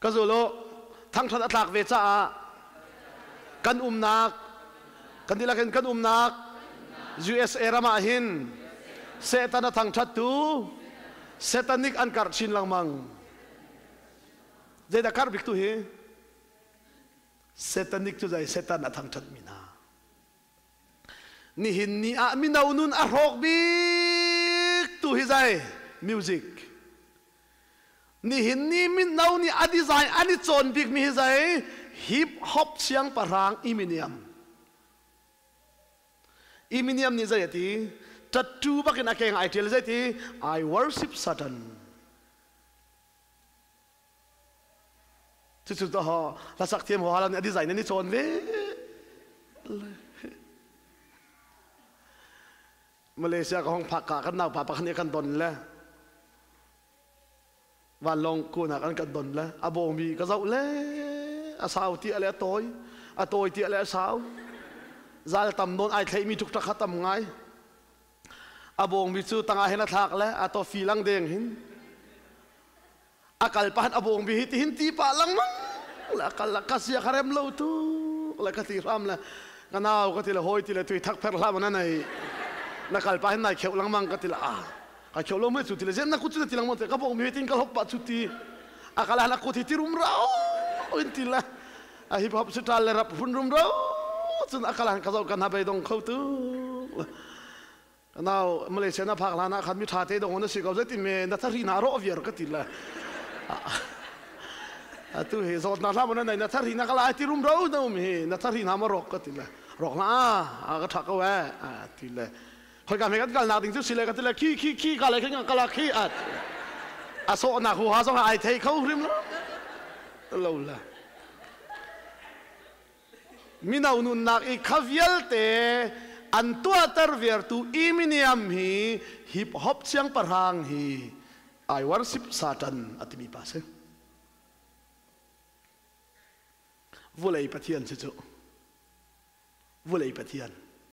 Ka zul u, thangṭhat a tlak ve caah kan umnak, kan dihlak in kan umnak USA ram ah hin Satan a thangṭhattu Satanic an karh chin lengmang. Zeidah karh bik tu hi? Satanic cu zei Satan a thangṭhatmi hna. Nihin ni ah mino nun a hrawk bik tu hi zei? Music. Nihin ni mino nih a design an i cawn bikmi hi zei? Hip hop siangpahrang Eminem. Eminem nih zei a ti? Tattoo bakin a keng ai ṭial zei ti? I worship Satan. Cucu to ho hlasak thiam ho halan a design an i cawn ve. Malaysia ka hong phak ka kan naupa pakhat nih kan don le vanlawng kunak an kan don le a bawmi ka zoh le a sau ti le a tawi a tawi ti le a sau zal tam nawn ai thleimi tuk kha tam ngai a bawngmi cu tangah hin a thlak le a tofi lang deng hin a kal pahan a bawngmi hi tihin ti pah lengmang le a kal ka sia ka rem lo tu le ka ti hram le ka nau ka ti le hawi ti le tui thak pher hlah mana nei na kal pa hin nai kheuh lengmang ka ti le a ka kheuh lo mai cu ti le zen na kut cu ti lengmang te ka bawngmi hi tin ka hop pa cu ti a kal na kut hi ti rum rau in ti le a hip hop sital le rap hun rum rau cun a kalan ka zoh kan ha bei dong kho tu nau Malaysia na phak hlan ah khan mi tha te dong na si ko zeitin me na thari na ro viar ka ti le atu hi zawt na hla mon nei na thari na kala ti rum ro no mi na thari na ma rok ka ti le rok na a ka tha ko e a ti le khoi ka me kan kal nak ding chu si le ka ti le khi khi khi ka le khi ka la khi a a so na hu ha zong ai thei kho hrim lo lo la Mino nunnak i kha vialte an tuahter viartu Eminem hi hip hop siangpahrang hi I worship Satan a timi pa si. Vulei Pathian si cu. Vulei Pathian.